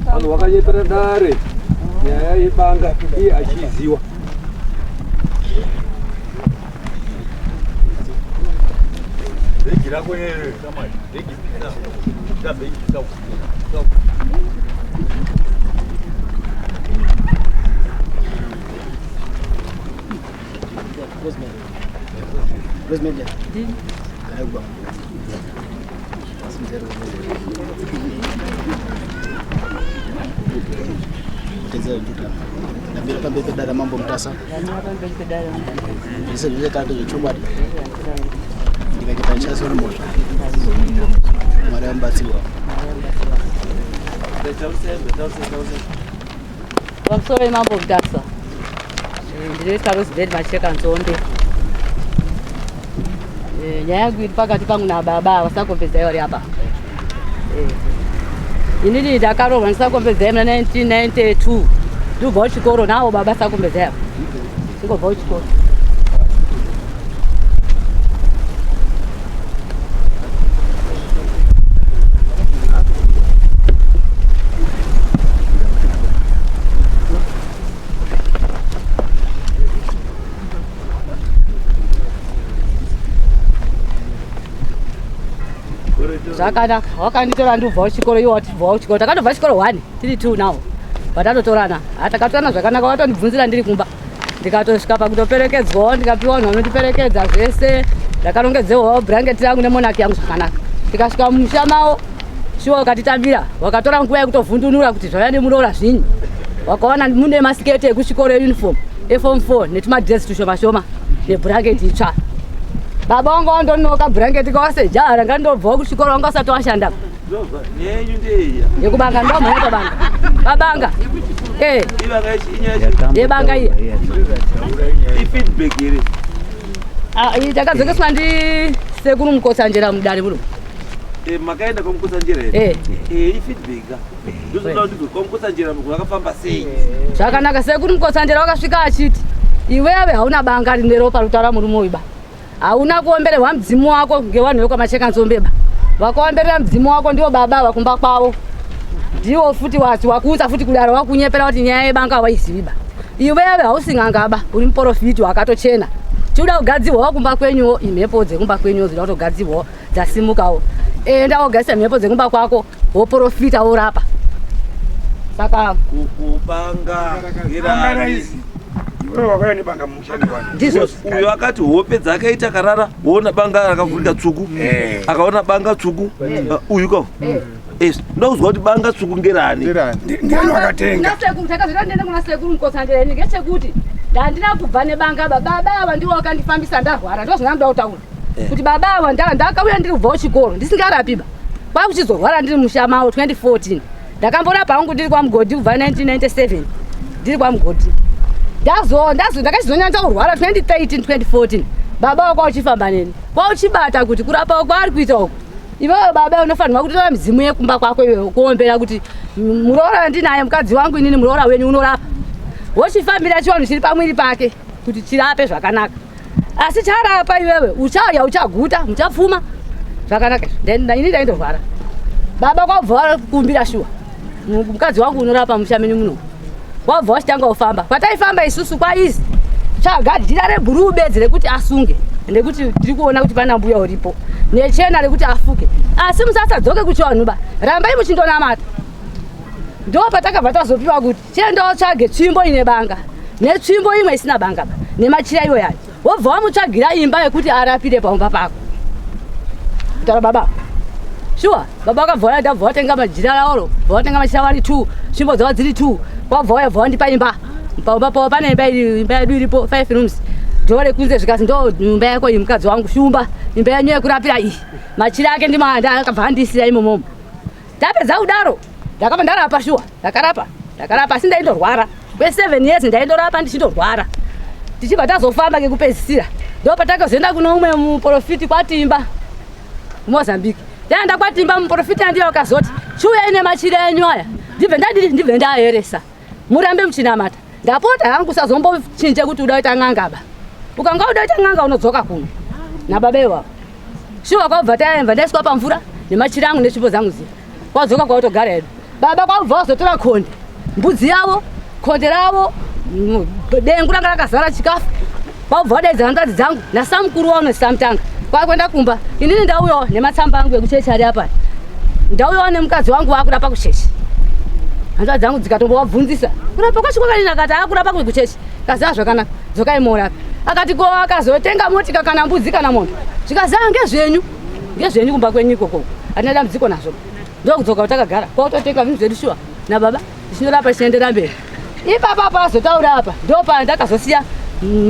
Vanhu vakanyepera dare nyaya yebanga iye achiiziwa. Bhegi rako yere, bhegi pina, bhegi pina. Ndambira pamberi pedare mambo Mutasa. Zvese zvese tati zvechokwadi. Ndikaita ndichasori mhosva. Mwari amubatsirwa. Pamusoro yemambo Mutasa. Eh, ndine Carlos Bed Macheka Nzombe. Eh, nyaya yangu iri pakati pangu nababa vasakombedzai vari apa. Eh, inini ndakaroorwa ndisakombedzai muna 1992 ndobva kuchikoro nawo baba sakombedzai apa. Ndingobva kuchikoro. Zvakanaka, wakanditora ndobva kuchikoro, iwo watibva kuchikoro. Takatobva chikoro one, tiri two now. Patatotorana, ha takatorana zvakanaka, watondibvunzira ndiri kumba. Ndikatosvika pakutoperekedzwawo, ndikapiwa vanhu vanondiperekedza zvese. Ndakarongedzewawo blanket rangu nemonaki yangu zvakanaka. Tikasvika mumusha mawo, shuwa wakatitambira, wakatora nguva yekutovhundunura kuti zvauya nemuroora zvinyi. Wakawana mune masiketi ekuchikoro euniform, eform 4 netumadress tushoma shoma neblanket itsva. Baba wangu wandonoka blanket kawase jaha ranga ndobvawo kuchikoro wanga usati washanda. Yekubanga ndomhanya pabanga. Pabanga. Eh. Yebanga iya. Ifeedback here. Ah, iyi takadzokeswa ndi sekuru Mukotsanjera mudare muno. Eh, makaenda kwaMukotsanjera here? Eh. Eh, ifeedback. Ndozoda kuti kwaMukotsanjera vakafamba sei? Zvakanaka sekuru Mukotsanjera wakasvika achiti iwewe hauna banga rine ropa rutaura murume uyu ba. Hauna kuombererwa mudzimu wako ngevanhu vekwaMachekanzombe ba. Vakaomberera mudzimu wako ndivo baba ava kumba kwavo. Ndivo futi wati wakuunza futi kudaro wakunyepera kuti nyaya yebanga waizivi ba. Iwewe hausi n'anga ba, uri muporofiti wakatochena. Chikuda kugadzirwawo kumba kwenyuwo imhepo dzekumba kwenyuwo dzinoda kutogadzirwawo dzasimukawo. Enda wogadzisa mhepo dzekumba kwako woporofita worapa. Saka Kubanga Banga Iwewe wakauya nebanga mumusha nevanhu. ndizvo uyo akati hope dzakaita akarara woona banga rakavhurika tsvuku Eh. akaona banga tsvuku uyu ko Eh, ndokuzwa kuti banga tsvuku ngerani Ndiani wakatenga? Kuna sekuru takazoita ndiende kuna sekuru Mukotsanjera ini ngechekuti ndandina kubva nebanga ba baba ava ndivo vakandifambisa ndarwara ndozvandinoda kutaura kuti baba ava ndakauya ndiri kubva kuchikoro ndisingarapi ba kwakuchizorwara ndiri musha mavo 2014 ndakamborapa hangu ndiri kwamugodhi kubva 1997 ndiri kwamugodhi ndakachizonyanya kurwara 2013 2014 baba wako uchifamba neni kwauchibata kuti kurapa kwaari kuita uku iwewe baba unofanirwa kutora midzimu yekumba kwako iwewe kuombera kuti muroora ndinaye mukadzi wangu inini muroora wenyu unorapa wochifambira chivanhu chiri pamwiri pake kuti chirape zvakanaka asi charapa iwewe uchauya uchaguta muchapfuma zvakanaka ini ndaindorwara baba kwabva vakumbira shuwa mukadzi wangu unorapa musha menyu muno wabva wachitanga kufamba kwataifamba isusu kwaizi tsvaga jira rebhuruu bedzi rekuti asunge nekuti tiri kuona kuti pana mbuya uripo nechena rekuti afuke asi musasadzoke kuchivanhu ba rambai muchindonamata ndo patakabva tazopiwa kuti chienda watsvage tsvimbo ine banga netsvimbo imwe isina banga ba nemachira iwo yayo wobva wamutsvagira imba yekuti arapire paumba pako kutaura baba shuwa baba vakabva vaenda bva vatenga majira aoro bva vatenga machira vari two tsvimbo dzava dziri two wabva wauya bva wandipa imba paumba pavo pane imba iri imba yedu iripo five rooms dhoo rekunze zvikasi ndo imba yako iyi mukadzi wangu shumba imba yenyu yekurapira iyi machira ake ndimo akabva andisira imomomo Ndapedza kudaro ndakabva ndarapa shuwa ndakarapa ndakarapa asi ndaindorwara kwe 7 years ndaindorapa ndichindorwara tichibva tazofamba kekupedzisira ndo patakazoenda kuno umwe muprofiti kwatimba mumozambique taenda kwatimba muprofiti andiye wakazoti chiuyai nemachira enyu aya ndibve ndadii ndibve ndaayeresa murambe muchinamata ndapota hangu usazombochinje kuti uda kuita n'anga ba ukanga uda kuita n'anga unodzoka kuno nababa iwawo. Shuwa kwabva taemba ndaiswa pamvura nemachira angu netsvimbo dzangu dziya. Kwadzoka kwautogara hedu. Baba kwabva wazotora konde. Mbudzi yavo, konde ravo, dengu ranga rakazara chikafu. Kwabva wadaidza hanzvadzi dzangu nasamukuru wavo nesamutanga. Kwakuenda kumba. Inini ndauyawo nematsamba angu ekuchechi ari apa. Ndauyawo nemukadzi wangu wakurapa kuchechi. Hanzvadzi dzangu dzikatombovabvunzisa. Kurapa kwacho kwakadini akati akurapa kuchechi. Kazi zvakanaka. Dzokai morape. Akati ko akazotenga motika kana mbudzi kana mombe. Zvikazi ah ngezvenyu. Ngezvenyu kumba kwenyu ikoko. Hatina dambudziko nazvo. Ndokudzoka takagara. Kwakutotenga zvinhu zvedu shuwa nababa. Tichinorapa tichiendera mberi. Ipapa apa azotaura apa ndopandakazosiya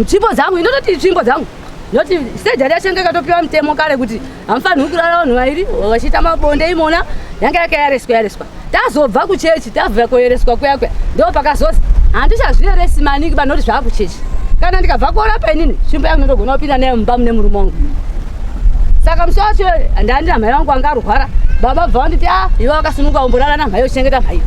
tsvimbo dzangu inototi tsvimbo dzangu noti sejari yacho yanga ikatopiwa mutemo kare kuti hamufanirwi kurara vanhu vairi vachiita mabonde imona yanga yakayareswa yareswa tazobva kuchechi tabva koyereswa kuya kuya ndo pakazozi handichazviyeresi maningi panoti zvaakuchechi kana ndikabva korapa inini tsvimbo yangu ndogona kupinda nayo mumba mune murume wangu saka musi wacho ndandina mhai wangu anga arwara baba bva vanditi a ah, iwe wakasununguka umborara namhai uchichengeta mhai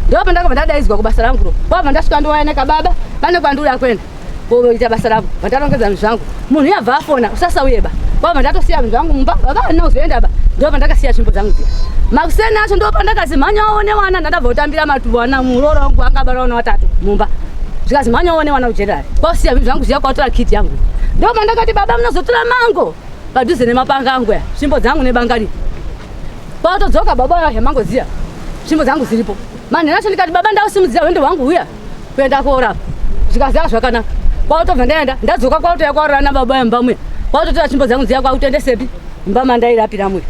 ndo pandakabva ndadaidzwa kubasa rangu ro kwabva ndasvika ndowaeneka baba pane kwandiri kuenda koita basa ravo vandarongedza zvinhu zvangu munhu yabva afona usasauye ba kwabva ndatosiya zvinhu zvangu mumba baba handina kuzoenda ba ndo pandakasiya tsvimbo dzangu dziya makuseni acho ndo pandakazi mhanyawo newana ndandabva kutambira matubo ana muroora wangu anga abara wana watatu mumba zvikazi mhanyawo newana kujenerali kwausiya zvinhu zvangu zviya kwatora kiti yangu ndo pandakati baba munozotora mango padhuze nemapanga angu ya tsvimbo dzangu nebanga rii kwatodzoka baba vaya zvamango dziya tsvimbo dzangu dziripo manhero acho ndikati baba ndausimudzira hwendo hwangu huya kuenda korapa zvikaziva zvakanaka kwakutobva ndaenda ndadzoka kwakutouya kwarora nababa vemba muya kwakutotora tsvimbo dzangu dziya kwakutoendesepi mumba mandairapira muya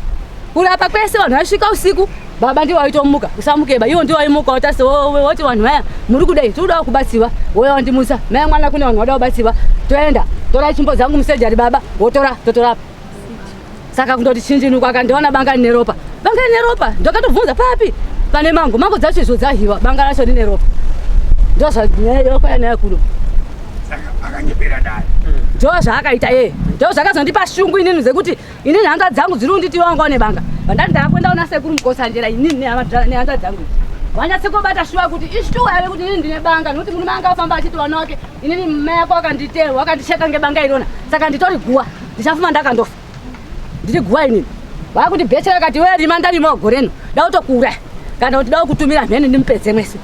kurapa kwese vanhu vaisvika usiku baba ndiwo waitomuka usamukeba iwo ndiwo waimuka wotase woti vanhu vaya muri kudei tiri kudawo kubatsiwa wouya wandimutsa mai mwana kune vanhu vada kubatsiwa toenda torai tsvimbo dzangu musejari baba wotora totorapa saka kundoti chinjinuko akandiona banga rine ropa banga rine ropa ndakatobvunza papi pane mango mango dzacho izvo dzahiwa banga racho rine ropa ndozvayokoya kuno ndo zvaakaita yeye ndo zvakazondipa shungu inini dzekuti inini hanzva dzangu dziri kunditi wanga une banga vandati ndakuenda kuna sekuru mukotsanjera inini nehanzva dzangu idzi vanyatse kobata shuwa kuti ishuwa yave kuti inini ndine banga nokuti murume anga afamba achiti wana wake inini mai ako wakanditewa wakandicheka ngebanga irona saka nditori guwa ndichafuma ndakandofa ndiri guwa inini vakuti bhechera akati we rima ndarima goreno dautokura kana kuti dakutumira mheni ndimupedze mwese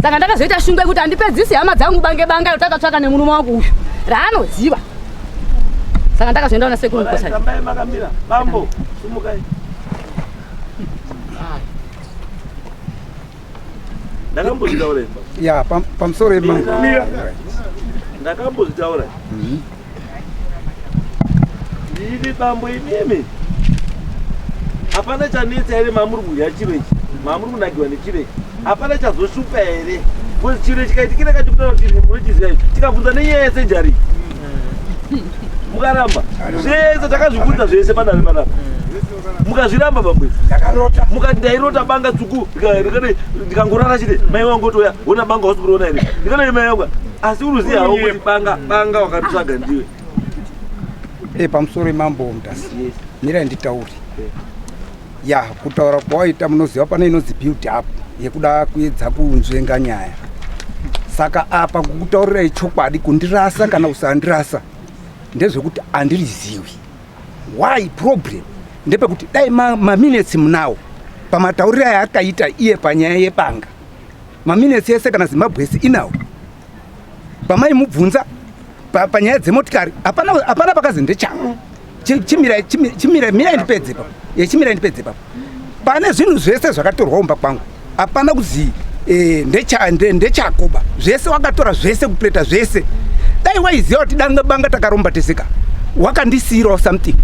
saka ndakazoita shungu yekuti handipedzisi hama dzangu bange banga takatsvaka nemurume wangu uyu raanoziva saka ndakazoenda kuna sekuru mukosani bambo sumukai ndakambozvitaura ya pamusoro yemango ndakambozvitaura Ndini bambo imimi. Hapana chanetsa here mamuri kudya chiro ichi? Mamuri kunakiwa nechiro ichi? Hapana chazoshupa here? Because chiro chikaitikira kachikutaura kuti munochiziva ichi. Tikabvunza nenyaya yesejari. Mukaramba. Zvese takazvibvunza zvese padare panapa. Mukazviramba bambo ichi. Mukati ndairota banga tsvuku ndikangorara chete mai wangu otouya wona banga wasi kuriona here? Ndikadai mai wangu asi uruziva hawo kuti banga banga wakaritsvaga ndiwe. E, pamusoro imambo Mutasa. Yes. Mirai nditaure. Ya, kutaura kwawaita munoziva pane inonzi build up yekuda kuedza kunzvenga nyaya. Saka apa kukutaurirai chokwadi kundirasa kana kusandirasa ndezvekuti andiriziwi. Why problem ndepekuti dai maminutes ma munawo pamatauriro ayakaita iye panyaya yebanga maminutes ese kana Zimbabwe yese inawo pamaimubvunza panyaya dzemotikari hapana hapana pakazi ndechangu chimirai chimirai mirai ndipedze papo chimirai ndipedze papo pane zvinhu zvese zvakatorwa kumba kwangu hapana kuzi eh, ndechakoba zvese wakatora zvese kupleta zvese dai waiziva kuti danga banga takaromba teseka wakandisiirawo something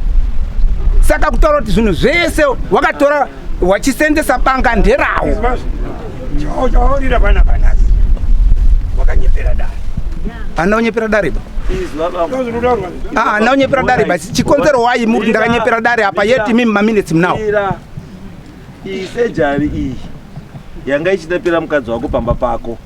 saka kutaura kuti zvinhu zvese wakatora wachisendesa banga nderawo chaurira panapa nhasi wakanyepera dare hana unyepera dare ba hana unyepera dare ba chikonzero wai muri ndakanyepera dare apa yeti mimi maminutes mnawo iyi sejari iyi yanga ichitapira mukadzi wako pamba pako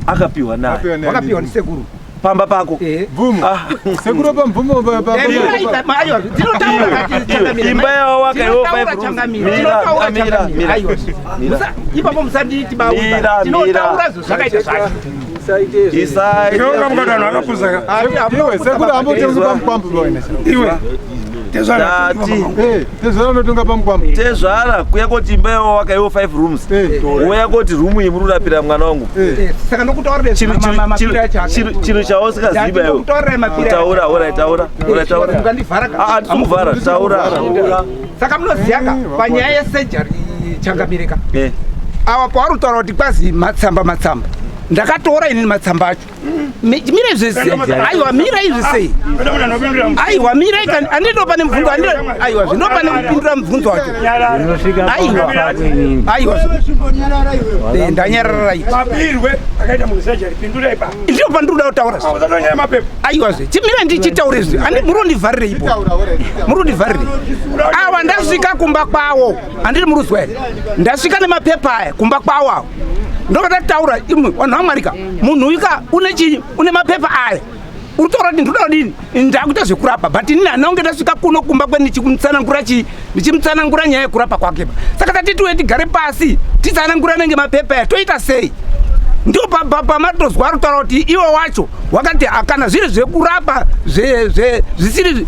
Akapiwa naye. Wakapiwa ndisekuru. Pamba pako. Eh. Bvumo. Ah. Sekuru pa mvumo pa pa. Aiwa, ndinotaura changamire. Imba yawo wakaiwo five changamire. Ndinotaura changamire. Aiwa. Musa ipapo musanditi bawe. Ndinotaura zvakaita zvacho. Isai. Iwe mukadano akapuza. Iwe sekuru ambote kupa mukwambo bwana. Iwe. Tati. Tezvara unotonga pamukwambo. Tezvara kuya koti imba yawo wakaiwo 5 rooms. Uya koti room iyi muri kurapira mwana wangu. Saka ndokutaurira mapira acho. Chinhu chausikaziva iwe. Taura, ora taura, ora taura. Mukandivhara. Ah, ah, tikuvhara, taura. Saka munoziva panyaya yesejari changamireka. Awa pauri kutaura kuti kwazi matsamba matsamba. Ndakatora inini matsamba acho. Mira izvi sei? Aiwa mira izvi sei? Aiwa mira ikani andino pane mubvunzo andino aiwa zvino pane kupindura mubvunzo wacho. Aiwa. Aiwa. Ndanyarara iti. Mapirwe akaita musejari pindura ipa. Ndiyo pandiri kuda kutaura. Aiwa zve. Chimira ndichitaure izvi. Andi murondivharire ipo. Murondivharire. Awa ndasvika kumba kwawo. Andiri muruzwa here? Ndasvika nemapepa aya kumba kwawo awo. Ndokatataura imwe vanhu vaMwarika. Munhu uyu ka une chinyi une mapepa aya. Uri kutaura kuti ndinoda kudini? Ndakuita zvekurapa but inini handina kunge ndasvika kuno kumba kwe ndichimutsanangura chii? Ndichimutsanangura nyaya yekurapa kwake. Saka tati tiuye tigare pasi titsanangura nenge mapepa aya toita sei? Ndio pamatozwa ari kutaura kuti iwe wacho wakati kana zviri zvekurapa zvisiri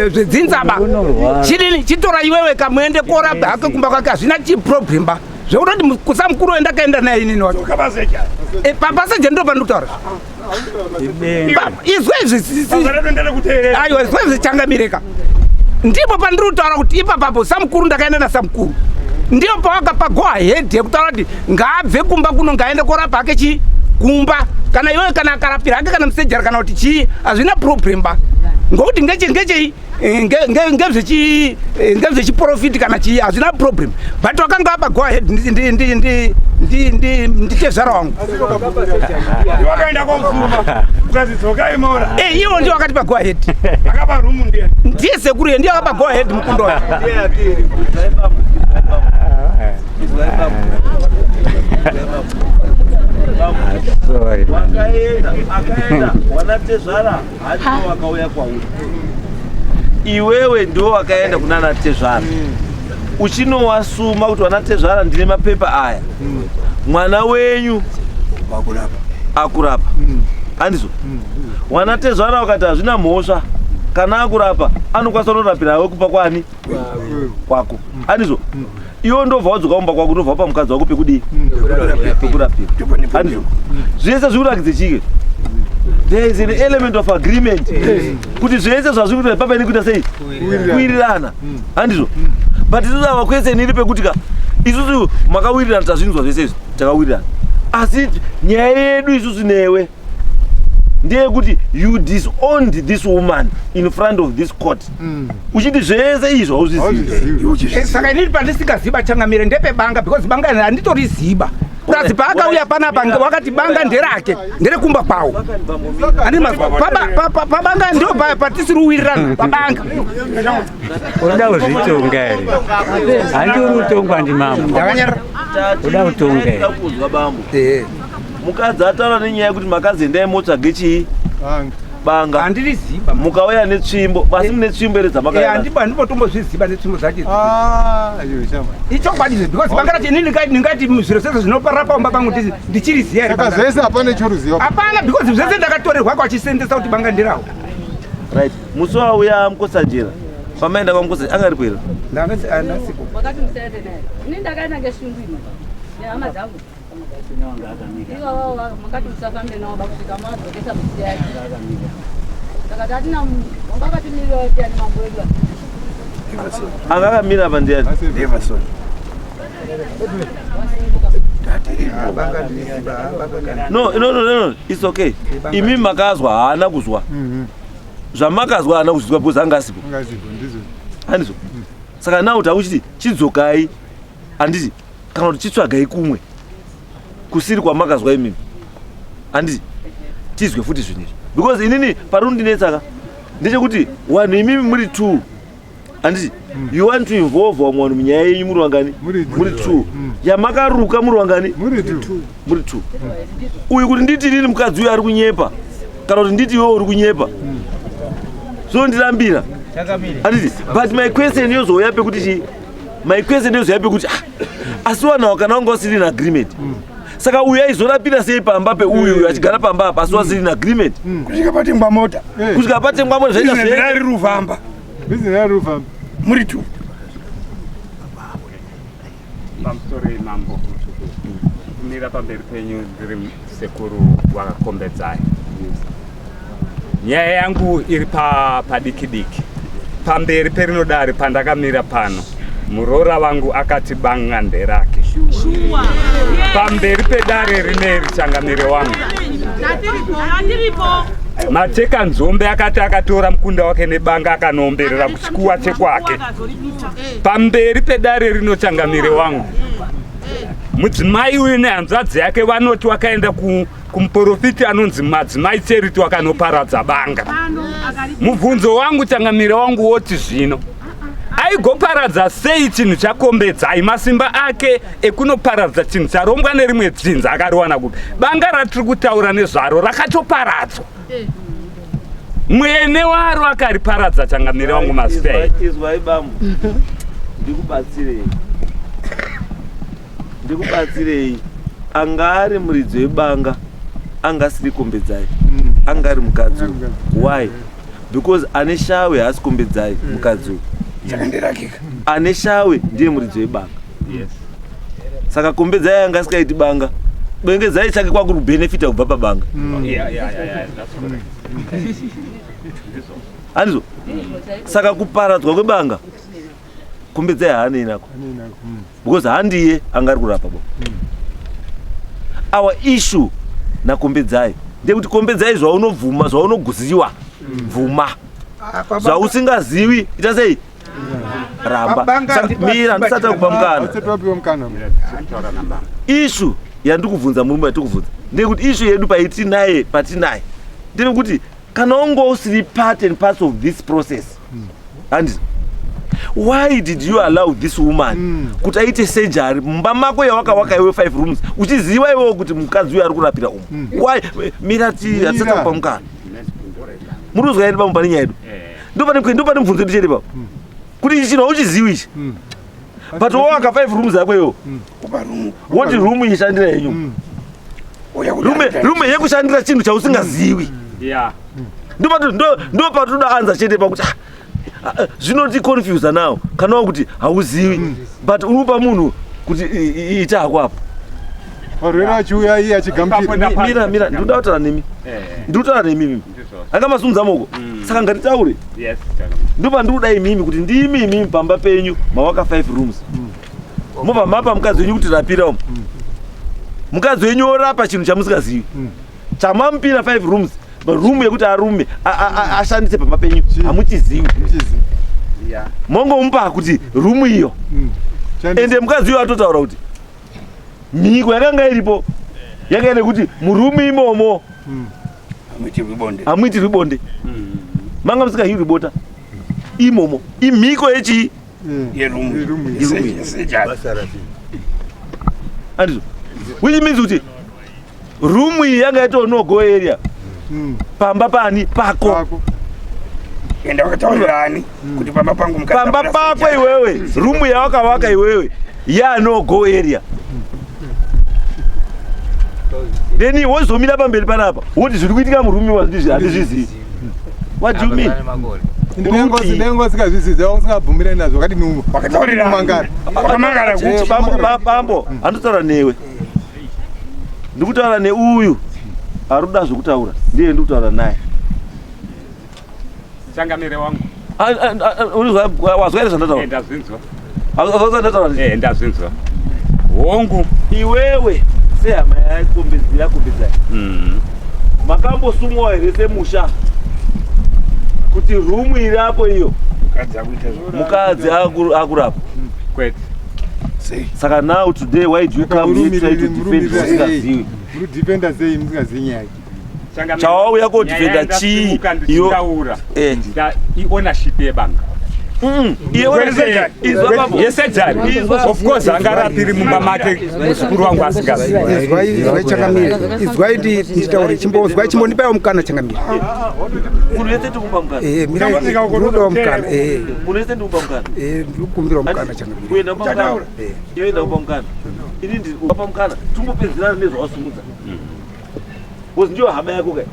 zvedzinzaba chidini chitora iwewe kamuende korapa hake kumba kwake hazvina chiproblem ba zvekutoti kusamukuru wendakaenda naye inini wacho papaseja ndo pandikutaura izwe izvi aiwa izwe izvi changamireka ndipo pandiri kutaura kuti ipapapo samukuru ndakaenda nasamukuru ndiyo pawakapa go ahead yekutaura kuti ngaabve kumba kuno ngaende korapa hake chii kumba kana iwewe kana akarapira hake kana musejari kana kuti chii hazvina problem ba ngokuti ngechei ngezvechiprofiti kana chii hazvina problem but wakanga wapa go ahead nditezvara wangu wakaenda kosuma ukazidzoka imora iwo ndiwo akatipa go ahead akapa room ndiye ndiye sekuru ye ndiye akapa go ahead mukundo wake. Wakaenda akaenda wanatezvara hatiwo wakauya kwauri iwewe ndiwo wakaenda kunana tezvara uchinowasuma kuti wanatezvara ndine mapepa aya mwana wenyu akurapa handizvo wanatezvara wakati hazvina mhosva kana akurapa anokwanisa kunorapira awe kupa kwani kwako handizvo iwe ndobva wadzoka kumba kwako ndobva wapa mukadzi wako pekudii pekurapira handizvo zvese zvikurakidze chike there is an element of agreement kuti zvese zvazviri kuita papaine kuita sei kuwirirana handizvo but isusu ava kwese niri pekuti ka isusu makawirirana tazvinzwa zvese izvi takawirirana asi nyaya yedu isusu newe ndeyekuti you disowned this woman in front of this court uchiti zvese izvo hauzvizivi. Saka inini pandisingaziva changamire ndepebanga because banga handitoriziva purazi paakauya panapa wakati banga nderake nderekumba kwawo pabanga ndio patisiri kuwirirana pabanga. Unoda kuzvitonga here? Handi uri kutongwa ndimambo. Ndakanyarara. Uda kutonga here? Kunzwa bambo. Mukadzi ataura nenyaya yekuti makazi endai motsvage chii banga. Handiriziva. Mukauya netsvimbo, asi mune tsvimbo here dzamakauya? Handibotombozviziva netsvimbo dzacho. Ichokwadi zve because banga racho inini ndingati zviro zvese zvinoparara pamba pangu ndichiriziva here. Saka zvese hapana choruziva. Hapana because zvese ndakatorerwa kwachisendesa kuti banga ndirawo. Right. Musi wauya Mukotsanjera. Pamaenda kwaMukotsanjera anga aripo here? Ndanga ndasiko. Wakati musaende naye. Ini ndakaenda ngeshungu ino. Nehama dzangu. Ivavo makati musafambe navo bakusvika madzokesa misi yacho. Saka tatina wanga akatimirira ndiani mambo edu. Anga akamira apa ndiani? No, no, no, no, it's okay. Imi makazwa haana kuzwa. Zvamakazwa haana kuzwa because anga asipo. Handizvo. Saka now takuchiti chidzokai handiti kana kuti chitsvagai kumwe kusiri kwamakazwa imimi handiti tizwe futi zvinhu izvi because inini pari kundinetsaka ndechekuti vanhu imimi muri two handiti you want to involve vamwe vanhu munyaya yenyu muri wangani muri two yamakaruka muri wangani muri two uyu kuti nditi inini mukadzi uyu ari kunyepa kana kuti nditi iwewe uri kunyepa zvondirambira handiti but my question yozouya pekuti chii my question yozouya pekuti ah, asi vanhu ava kana vanga vasiri in agreement saka uyu aizorapira sei pamba peuyu uyu achigara pamba apa asi vasiri in agreement kusvika patengwa mota kusvika patengwa mota zvaita riri rufamba. Business yari kufamba. Muri tu. Pamusoro mambo, kumira pamberi penyu ndiri sekuru wakakombedzai. Nyaya yangu iri padiki diki. Pamberi perinodare pandakamira pano, muroora wangu akati banga nderake. Pamberi pedare rineri, changamire wangu, Mateka Nzombe akati akatora mukunda wake nebanga akanoomberera kuchikuwa chekwake. Pamberi pedare rino, changamire wangu, mudzimai uyu nehanzvadzi yake vanoti wakaenda kumuprofiti anonzi Madzimai Charity, wakanoparadza banga. Mubvunzo wangu, changamire wangu, woti zvino aigoparadza sei chinhu chakombedzai? Masimba ake ekunoparadza chinhu charongwa nerimwe dzinza akariwana kupi? Banga ratiri kutaura nezvaro rakatoparadzwa, mwene waro akariparadza, changamire wangu, mazita. Izwai bambo, ndikubatsirei, ndikubatsirei. Anga ari muridzi webanga anga asiri Kombedzai, anga ari mukadzi uyu. Why? Because ane shawe haasi Kombedzai, mukadzi uyu. Chakandirakika. Ane shawe ndiye muridzi webanga. Saka Kombedzai anga asikaiti banga, Bengedzai chake kwakuri kubenefita kubva pabanga. Yeah, that's correct. Handizvo? Saka kuparadzwa kwebanga Kombedzai haanei nako because handiye anga ari kurapa bo. Our issue naKombedzai ndekuti, Kombedzai, zvaunobvuma, zvaunoguziwa, bvuma. Zvausingazivi ita sei? Ramba. Pabanga Saka mira, ndisati kupa mukana. Asati wapiwa mukana. Issue yandikubvunza, murume, yatikubvunza ndekuti issue yedu paitinaye patinaye ndevekuti kana unge usiri part and parts of this process, handiti? Why did you allow this woman kuti aite surgery mumba mako yawakawaka iwe, five rooms, uchiziva iwewo kuti mukadzi uyu ari kurapira umu? Why? Mira, ti hatisati kupa mukana. Muri kuzwa yedu pamu pane nyaya yedu, ndopane mubvunzo yedu chete papo kuti ichi chinhu hauchizivi ichi, but wawaka five rooms yako iwewo, woti room ishandira yenyu, room yekushandira chinhu chausingazivi. Ndo patoda anza chete pakuti ah, ah, zvinoti confusa now kana wakuti hauzivi, but uri kupa munhu kuti ita hako apo. Varwere achiuya iye achigamuchira. Mira, mira, ndinoda kutaura nemi. Ndiri kutaura nemi mimi. Anga masumudza moko, saka ngatitaure. Yes. Ndopandiri imimi kuti ndimi imimi pamba penyu mawaka five rooms, mobva mapa mukadzi wenyu kuti rapira umu. Mukadzi wenyu orapa chinhu chamusingazivi, chamamupira five rooms, room yekuti arume ashandise pamba penyu hamuchizivi. Mongomupa kuti room iyo. Ende mukadzi uyo atotaura kuti mhiko yakanga iripo yanga ine kuti muroom imomo hamuitirwi bonde, manga musingahirwi bota imomo, imhiko yechii? Yeroom. Andizvo? Which means kuti room iyi yanga yatoo no go area pamba pani pako. Enda wakataurirani kuti pamba pangu mukadzi Pamba akura pako surgery. iwewe, room yawakawaka iwewe ya no go area, then wozomira pamberi panapa woti zviri kuitika muroom handizvizivi. What do you mean? Ndengo usingazvizivi, usingabvumirani nazvo, wakati Wakataurirani. Mangara. Wakamangara kuti Bambo, bambo, handitaura newe, ndikutaura neuyu ari kuda zvokutaura, ndiye ndikutaura naye. Changamire wangu. Wazwa here zvandataura? Ndazvinzwa. Wazwa zvandataura? Ndazvinzwa, hongu. Iwewe sehama yaKombedzai, makambosumwawo here semusha kuti room iri apo iyo mukadzi akuita zvo mukadzi akurapa? Kwete. Saka now today, why do you come here try to defend zvisingazivi? Muri defenda sei musingazivi nyaya? Changamire, Chawauya kodefenda nyaya chii? yandasimuka ndichitaura ionership yebanga. Izwa bambo. Yesurgery. Of course angarapiri mumba make muzukuru wangu asingazivi. Izwai, izwai changamire, izwai nditaure, chimbozwai, chimbondipaiwo mukana, changamire. Munhu wese tikupa mukana. Mirai, ndinodawo mukana. Munhu wese ndikupa mukana. Ndikukumbirawo mukana, changamire. Kuenda kupa mukana, iwe enda kupa mukana, ini ndikupa mukana, timbopedzerana nezvawasumudza because ndiyo hama yako kai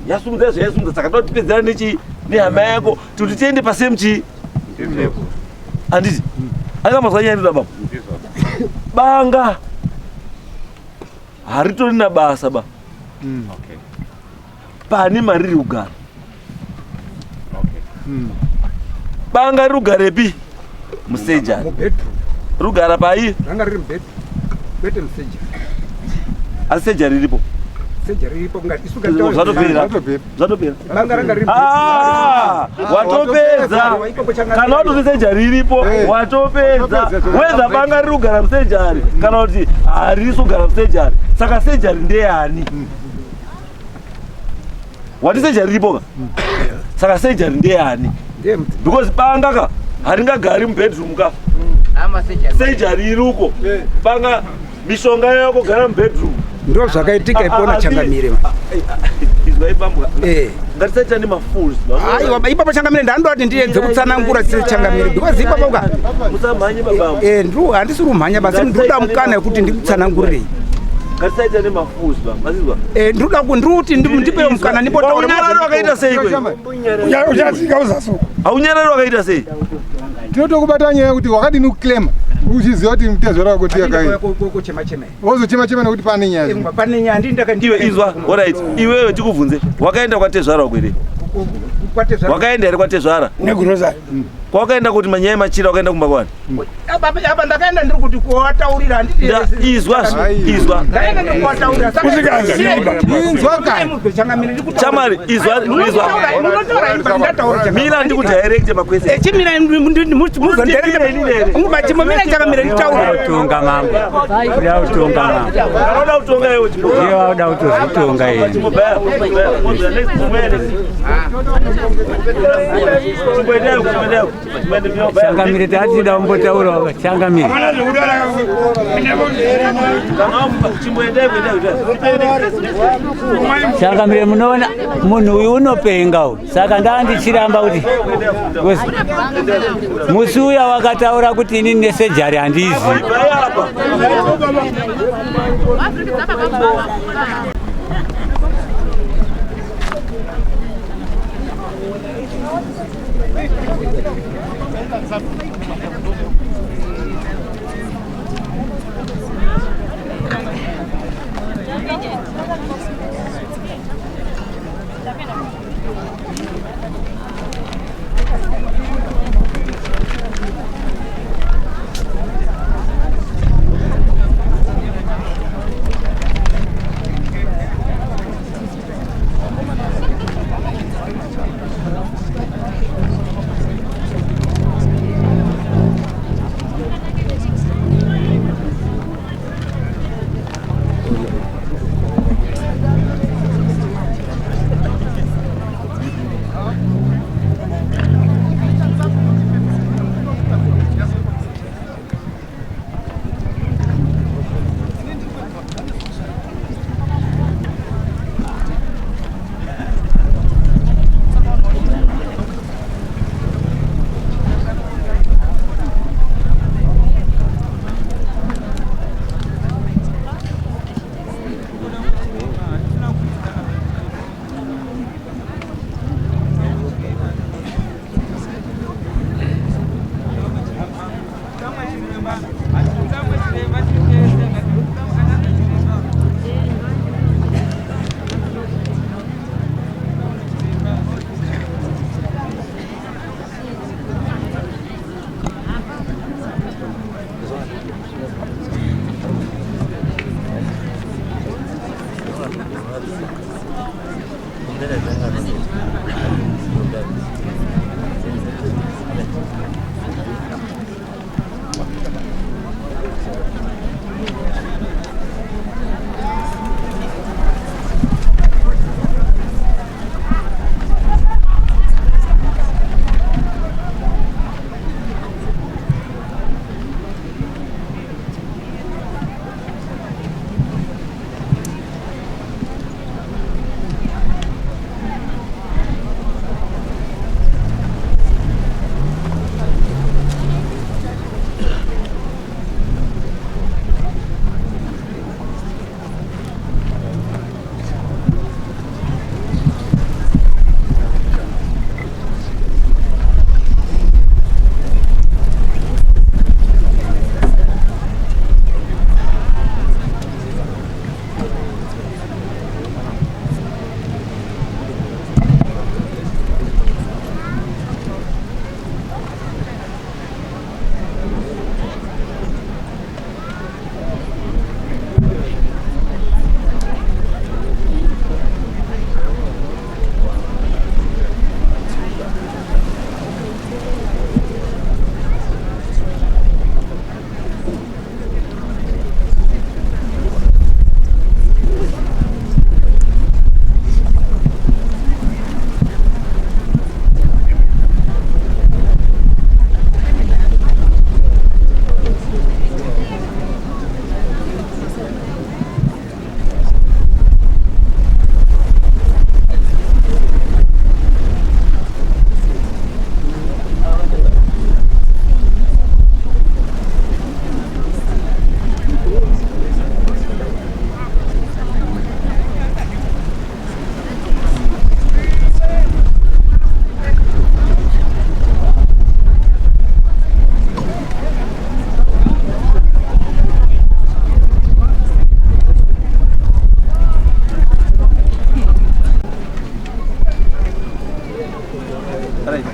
yasumudza zvayasumudza, saka toda tipedzerana nechi nehama yako kuti tiende pasame chii handiti angamazwa nyaya ndoda baba banga haritorina basa ba pane mariri kugara banga rugarepi musejari mubedroom rugara pai ranga riri mubedroom kwete musejari asi sejari riripo sejari riripo kungati isu zvatopera Zvatopera. zvatopera banga ranga riri Ah, watopedza kana watoti sejari iripo Eh. watopedza Watopedza, weza banga riri kugara musejari kana kuti harisi kugara musejari saka sejari ndeyani wati sejari iripo ka saka sejari ndeyani because banga ka haringagari mubedroom ka sejari iri uko Eh. banga mishonga yako gara mubedroom ndo zvakaitika ipona changamire izwai bambwa Eh. ngatisaita nemafools aiwa ipapo changamire ndandoda kuti ndiedze kutsanangura changamire because ipapo ka musamhanye babambo Eh, ndru handisi rumhanya basi ndinoda mukana wekuti ndikutsanangurirei ngatisaita nemafools bamba Eh, ndinoda ndiri kuti ndipewo mukana ndimbotaura Haunyarari wakaita sei kwe Uchasvika uzasuka. haunyarari wakaita sei tinotokubata nyaya yekuti wakadini kuclaima uchiziva kuti mutezvara wako tiyakai kuchema chema wozochema chema nekuti pane nyaya zvino. pane nyaya ndini iwe izwa orit iwewe tikubvunze wakaenda kwatezvara wako here wakaenda here kwatezvara Negurozari. kwawakaenda kuti manyaya emachira wakaenda kumba kwani apa ndakaenda ndiri kuti kuwataurira handiti Izwa izwa ndaenda ndiri kuwataurira Usikazi, Inzwa kani. chamari izwa izwa munotaura imba ndataura mira ndikudirecte makwese chimira muzonderetimomira chakamira nditaura Utonga mambo. Kuda utonga mambo. unoda kutonga iwe Ndiye wauda kutozvitonga yena. Changamire tatida kumbotaura changamire. Hapana zvekudara. Changamire munoona munhu uyu unopenga uyu. Saka ndandichiramba kuti musi uya wakataura kuti inini nesejari handizi.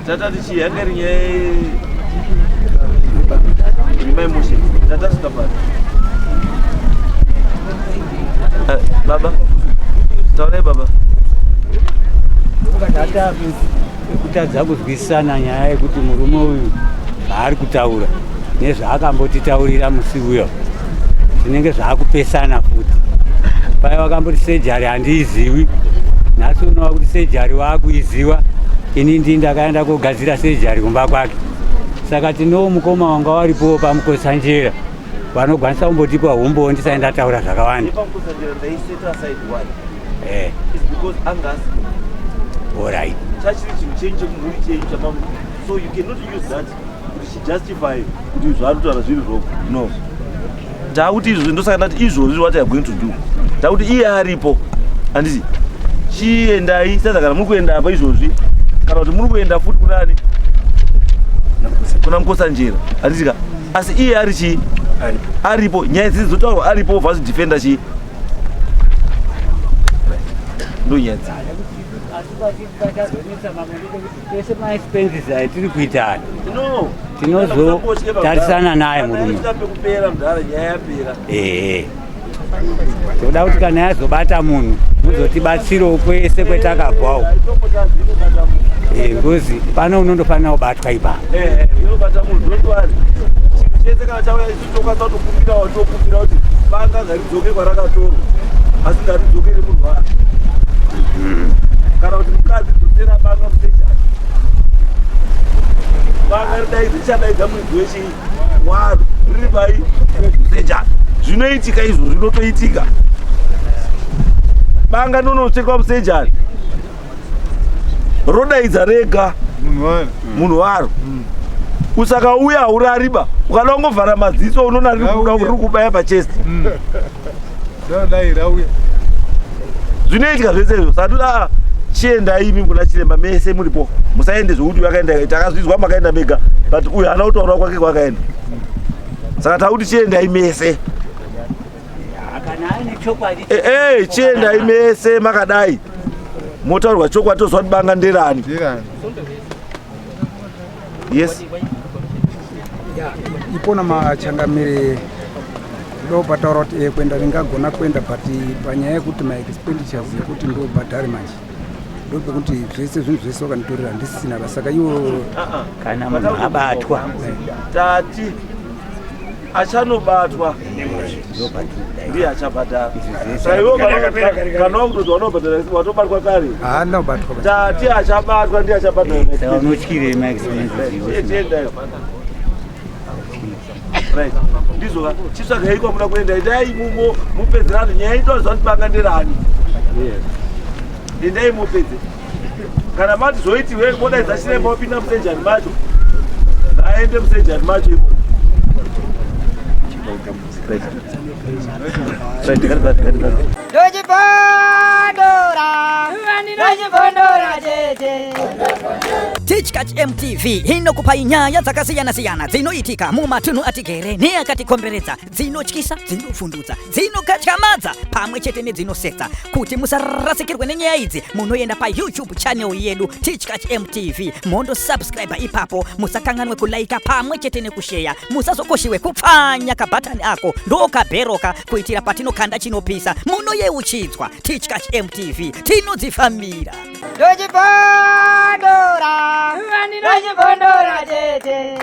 Tatati chii yanga iri nyaya yemaemotion. Tatasvika pari. Eh, baba. Taurai baba. Tata kutadza kuzwisisana nyaya yekuti murume uyu zvaari kutaura nezvaakambotitaurira musi uyo zvinenge zvaakupesana futi. Paya wakamboti sejari handiiziwi, nhasi unova kuti sejari waakuiziwa. Ini ndii ndakaenda kogadzira sejari kumba kwake. Saka tinowo mukoma wanga waripowo paMukotsanjera vanogwanisa kumbotipa humbowo ndisai ndataura zvakawanda. YepaMukotsanjera ndaiseta aside why? Eh. It's because anga asipo. Alright. Chachiri chinhu chenyu chekumhuri chenyu chamamu. So you cannot use that kuti chijustify kuti zvaari kutaura zviri wrong. No. Takuti izvozvi ndosaka ndati izvozvi what I are going to do. Takuti iye aripo. Handiti chiendai sadza kana muri kuenda apa izvozvi kana kuti muri kuenda futi kunani kuna Mukotsanjera handiti ka asi iye ari chii aripo nyaya dzidzi dzotaurwa aripo obva azvidefenda chii ndo nyaya dzi Tese maexpenses atiri kuita aya no tinozotarisana naye murume. Pekupera mudhara nyaya yapera. Ehe, toda kuti kana yazobata munhu muzotibatsirawo kwese kwetakabvawo ngozi pano unondofanira kubatwa ipapo. Inobata munhu don't worry. Chinhu chese kana chauya isu tokwanisa kutokumbira watokumbira kuti banga ngaridzoke kwarakatorwa asi ngaridzokere munhu wake kana kuti mukadzi dzotsera banga musejani banga ridaidza richadaidza muridzi wechii waro riri pai musejani zvinoitika izvo zvinotoitika banga nonotsvekwa musejani rodaidza rega munhu waro usakauya haurariba ukada kungovhara madziso unoona riri kubaya pachest. Dai rauya. Zvinoitika zvese izvo. Saka toda chiendai imi kuna chiremba mese muripo musaende zvekuti uyu akaenda takazvizwa makaenda mega but uyu haana kutaura kwake kwakaenda saka takuti chiendai mese. Kana aine chokwadi. Eh, eh, chiendai mese makadai motaurwa chokwadi tozwa kuti banga nderani. Nderani. Yes. Ipona machangamire ndopataura kuti kuenda ndingagona kuenda but panyaya yekuti maexpenditures yekuti ndobhadhare manje ndopekuti zvese zvinhu zvese wakanditorera ndisisina basa saka iwo Kana munhu abatwa Tati achanobatwa ndiye achabhadhara. Saka iwe kana wakutoti wanobhadhara watobatwa kare. Haana kubatwa. Tati achabatwa ndiye achabhadhara. Saka unotyirei maexpenses iwo? Chiendai. Right. Ndizvo ka chitsvagai kwamuda kuenda endai mumo mupedzerane nyaya itoziva kuti banga nderani. Endai mupedze. Kana mati zvoitiwe modaidza chiremba wopinda musejani macho. Aende musejani macho imo. Right. Right, right, right, right. Ndochibondora, ndochibondora chete. Tichkach MTV inokupai nyaya dzakasiyana-siyana dzinoitika mumatunhu atigere neakatikomberedza, dzinotyisa, dzinofundutsa, dzinokatyamadza pamwe chete nedzinosetsa. Kuti musarasikirwe nenyaya idzi, munoenda paYouTube channel yedu Tichkach MTV mondosubscribe ipapo. Musakanganwe kulaika pamwe chete nekusheya. Musazokoshiwe kupfanya kabhatani ako ndokabheroka kuitira patinokanda chinopisa munoyeuchidzwa. Tichkach MTV tinodzifambira. Ndochibondora, ndochibondora chete.